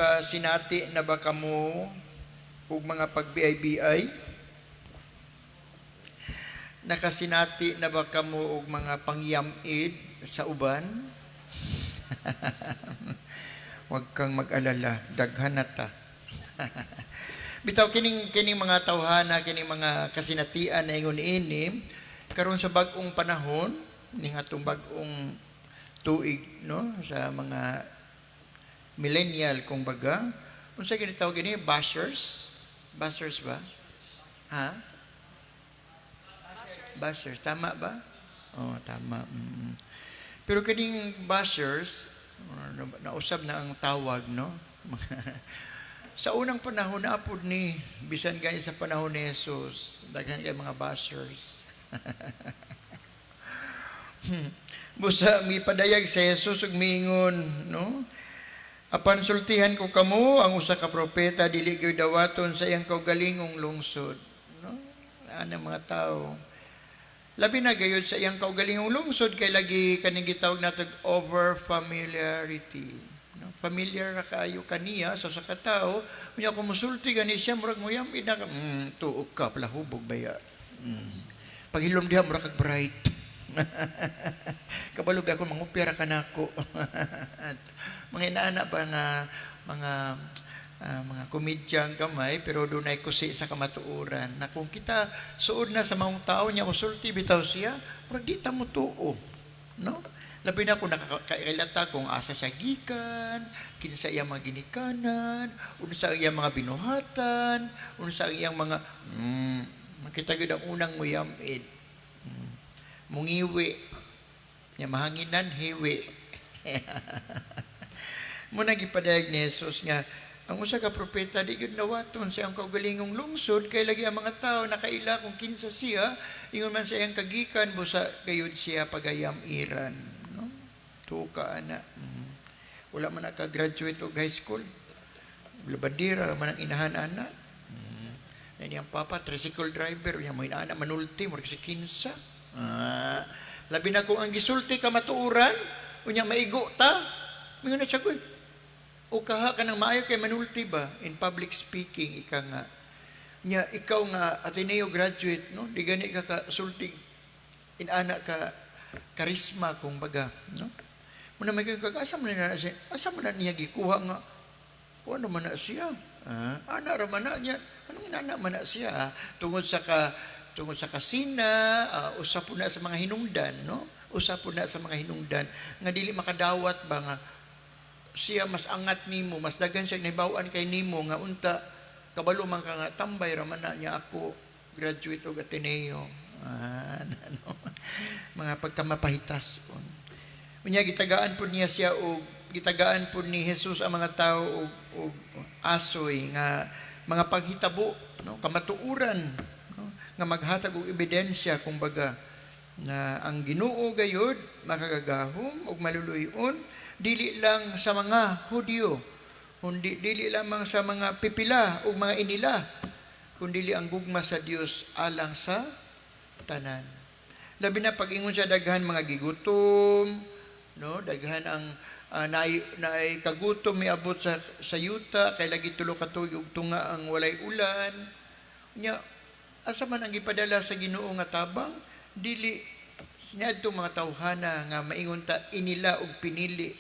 Nakasinati na ba kamo og mga pagbiay-biay? Nakasinati na ba kamo og mga pangyamid sa uban? Huwag kang mag-alala, daghan na ta. Bitaw kining kining mga tawhana, kining mga kasinatian na ingon ini karon sa bag-ong panahon ning atong bag-ong tuig, no, sa mga millennial kung baga. Unsa gini tawag ini? Bashers? Bashers ba? Ha? Bashers, tama ba? Oh, tama. Pero kining bashers, nausab na ang tawag, no? Sa unang panahon na apod ni, bisan gani sa panahon ni Jesus, daghan kay mga bashers. Busa mipadayag sa Jesus ug miingon, no? "Apan sultihan ko kamo, ang usa ka propeta dili gyud dawaton sa iyang kaugalingong lungsod," no? Ana mga tao. Labi na gayud sa iyang kaugalingong lungsod kay lagi kaning gitawag nato over familiarity. No? Familiar ra kaayo kaniya sa usa ka tawo, unya kung musulti gani siya, murag moyam-id na ka, tuok ka palahubog baya. Paghilom diha, murag kag bright. Kabalo ba ako mangupya ra ka nako. Mga inaana ba nga mga mga komedyang kamay, pero dunay kusi sa kamatuoran na kung kita suod na sa mga tao niya, musulti bitaw siya, murag di ta mo tuo, no? Labi na kung nakakailata kung asa siya gikan, kinsa iyang mga ginikanan, unsa ang iyang mga binuhatan, unsa ang iyang mga makita gyud ang unang muyamid. Mungiwi nya, mahanginan hiwi. Muna gipadayag ni Jesus nga ang usa ka propeta di gyud nawaton sa iyang kaugalingong lungsod kay lagi ang mga tao nakaila kung kinsa siya, ingon man sa iyang kagikan, busa gayud siya pagayam-iran, no? Tuka ana. Wala man naka-graduate og high school. Labandera man ang inahan ana. Na niyang papa tricycle driver, unya mo inaana manulti murag si kinsa. Ah, labi na kung ang gisulti ka matuoran, unya maigo ta. Mingon na siya ko, o kaha ka ng maayo kay manulti ba in public speaking, ika nga. Nya ikaw nga Ateneo graduate, no? Di gani ka ka sulti inana ka karisma kung baga, no? Muna may kag asa man na siya, asa man na niya gikuha nga kuha man na siya. Ah, ana ra man na niya. Anong inana man na siya? Ah? Tungod sa kasina, usa po na sa mga hinungdan, no? Usa po na sa mga hinungdan nga dili makadawat ba nga siya mas angat nimo, mas daghan siya nahibaw-an kay nimo nga unta kabalo man ka nga tambay ra man na niya, ako graduate og Ateneo. Ah, ano, mga pagkamapahitas. Unya gitagaan po niya siya og gitagaan po ni Jesus ang mga tao og asoy nga mga paghitabo, no, kamatuoran, no, nga maghatag og ebidensya kumbaga na ang Ginoo gayud makagagahom ug maluluy-on, dili lang sa mga Hudyo, kundi dili lamang sa mga pipila ug mga inila, kundi ang gugma sa Dios alang sa tanan. Labi na pag ingon siya daghan mga gigutom, no, daghan ang naay, naay kagutom miabot sa yuta kay lagi 3 ka tuig ug tunga ang walay ulan. Nya asa man ang gipadala sa Ginoo nga tabang? Dili niadto mga tawhana nga maingon ta inila og pinili,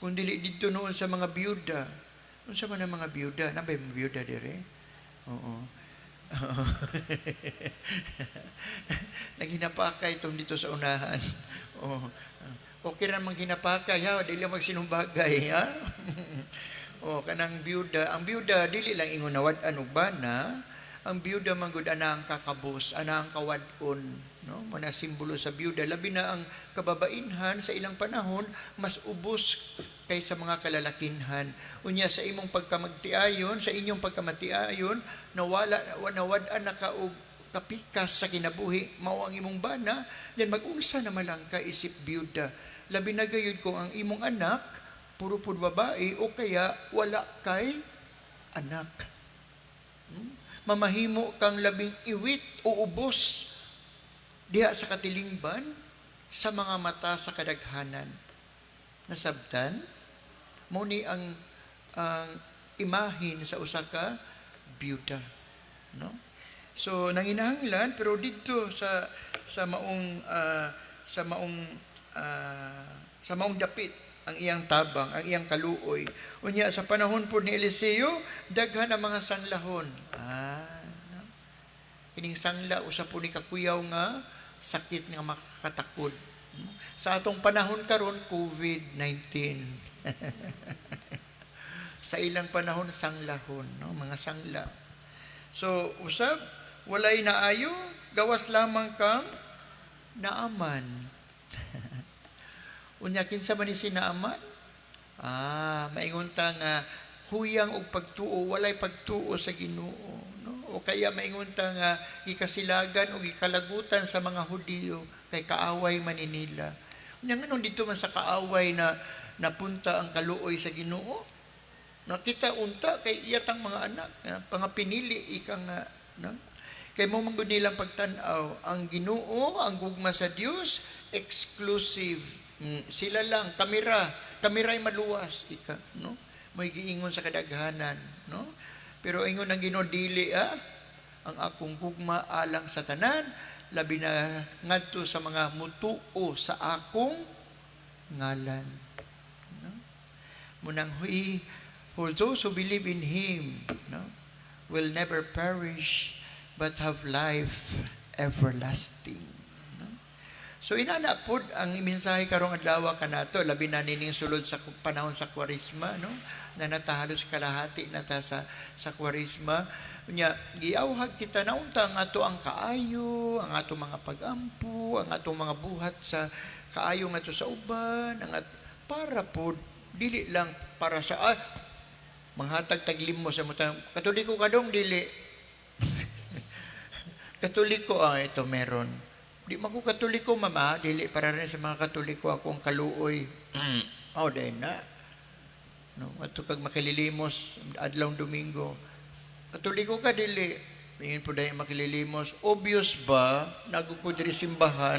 kundi didto noon sa mga biyuda. Unsa man ang mga biyuda? Nabay mga biyuda dire? Oo. Naghinapakay itong dito sa unahan. Oh. Okay ra mang hinapakay ha, dili lang magsinumbagay ha. Oh, kanang biyuda, ang biyuda dili lang ingon nawad-an og bana, ang biyuda man gud ana ang kakabos, ana ang kawad-on, no? Muna simbolo sa biyuda, labi na ang kababainhan sa ilang panahon mas ubos kaysa mga kalalakinhan. Unya sa imong pagkamagtiayon, sa inyong pagkamatiayon, nawala nawad-an na ka og kapikas sa kinabuhi, mao ang imong bana, then mag-unsa na malang ka isip biyuda. Labi na gayud kung ang imong anak puro pud babae o kaya wala kay anak. Mamahimo kang labing iwit o ubos diha sa katilingban sa mga mata sa kadaghanan. Nasabtan? Mao ni ang imahin sa usa ka byuda, no? So nanginahanglan, pero didto sa maong dapit ang iyang tabang, ang iyang kaluoy. Unya sa panahon po ni Eliseo, daghan ang mga sanglahon. No? Kining sangla, usa po ni kakuyaw nga sakit nga makakatakod. No? Sa atong panahon karon, COVID-19. Sa ilang panahon, sanglahon, no? Mga sangla. So usab walay naayo gawas lamang kang Naaman. Unya kinsa man ni si Naaman? Maingon ta nga huyang og pagtuo, walay pagtuo sa Ginoo, no? O kaya maingon ta nga gikasilagan o gikalagutan sa mga Hudiyo kay kaaway man ni nila. Unya nganong didto man sa kaaway na napunta ang kaluoy sa Ginoo? Nakita unta kay iya tang mga anak, nga, mga pinili ika nga, no? Kay mo man gud nilang pagtan-aw, ang Ginoo, ang gugma sa Dios, exclusive. Sila lang, kamira, kamira'y maluwas ika, no? May giingon sa kadaghanan, no? Pero ingon ang Ginoo, "Dili ah. Ang akong gugma alang sa tanan, labi na ngadto sa mga mutuo sa akong ngalan." No? Munang he, for those who believe in Him, no, will never perish but have life everlasting. No? So inana pod ang mensahe karong adlaw kanato, labi na nining sulod sa panahon sa Kwaresma, no, na natahalos kalahati na ta sa Kwaresma. Unya giawhag kita na unta ang ato ang kaayo, ang ato mga pagampo, ang atong mga buhat sa kaayo ngadto sa uban, ang para pod dili lang para sa manghatag taglimos sa mutan. "Katoliko ka dong?" "Dili." "Katoliko?" "Ah, ito meron." "Di man ko Katoliko, mama." "Dili para rin sa mga Katoliko akong kaluoy." Oh, dahil na. No, ato kag makililimos adlawng Domingo. "Katoliko ka?" "Dili." Tingin po dahil makililimos. "Obvious ba? Naguko diri simbahan."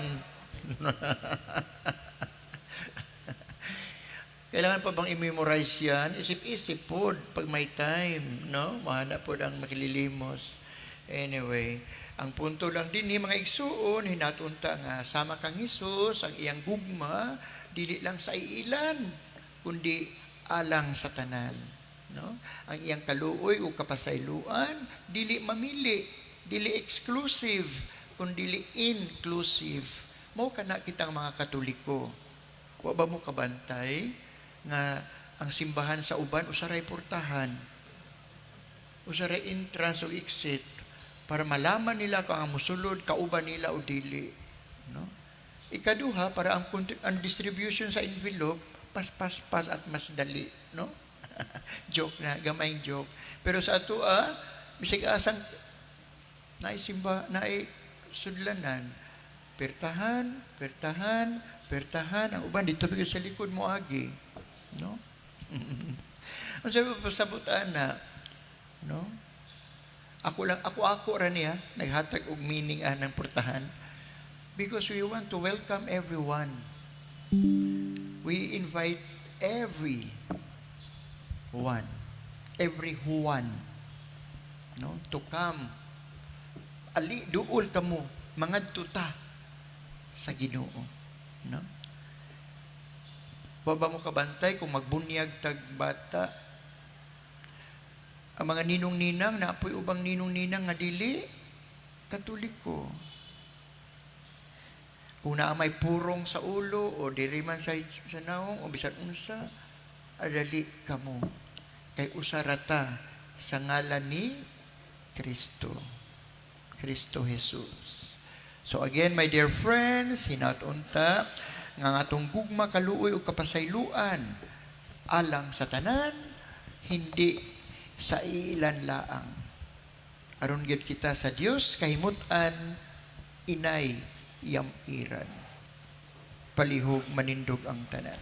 Kailangan pa bang i-memorize yan? Isip-isip po pag may time, no? Mahanap po ang makililimos. Anyway, ang punto lang din ni mga igsuon, hinatunta nga sama kang Hesus, ang iyang gugma, dili lang sa iilan, kundi alang sa tanan. No? Ang iyang kaluoy o kapasayloan, dili mamili, dili exclusive, kundi inclusive. Mao kana kitang mga Katoliko. Wa ba mo kabantay nga ang simbahan sa uban usaray portahan, usaray entrance o exit para malaman nila kung ang musulod kauban nila o dili, no? Ikaduha, para ang distribution sa envelope pas pas pas at mas dali, no? Joke na, gamayng joke. Pero sa ato bisag asang naay simba, naay sudlanan, pertahan, pertahan, pertahan. Ang uban dito bigay sa likod mo agi, no? Ang sabi pa pasabot ana, no? Ako lang, ako ako ra niya naghatag og meaning ng portahan because we want to welcome everyone. We invite every one, every Juan, no, to come. Ali duol kamo, mangadto ta sa Ginoo, no? Wa ba mo kabantay kung magbunyag tag bata? Ang mga ninong-ninang, naapoy ubang ninong-ninang nga dili Katoliko. Kung naa may purong sa ulo o diri man sa naong o bisan unsa, adali kamo. Kay usarata sa ngalan ni Kristo. Kristo Jesus. So again, my dear friends, hinatunta nga ang atong gugma, kaluoy o kapasayloan alang sa tanan, hindi sa ilan laang. Aron gyud kita sa Dios kahimut-an inay yam-iran. Palihog manindog ang tanan.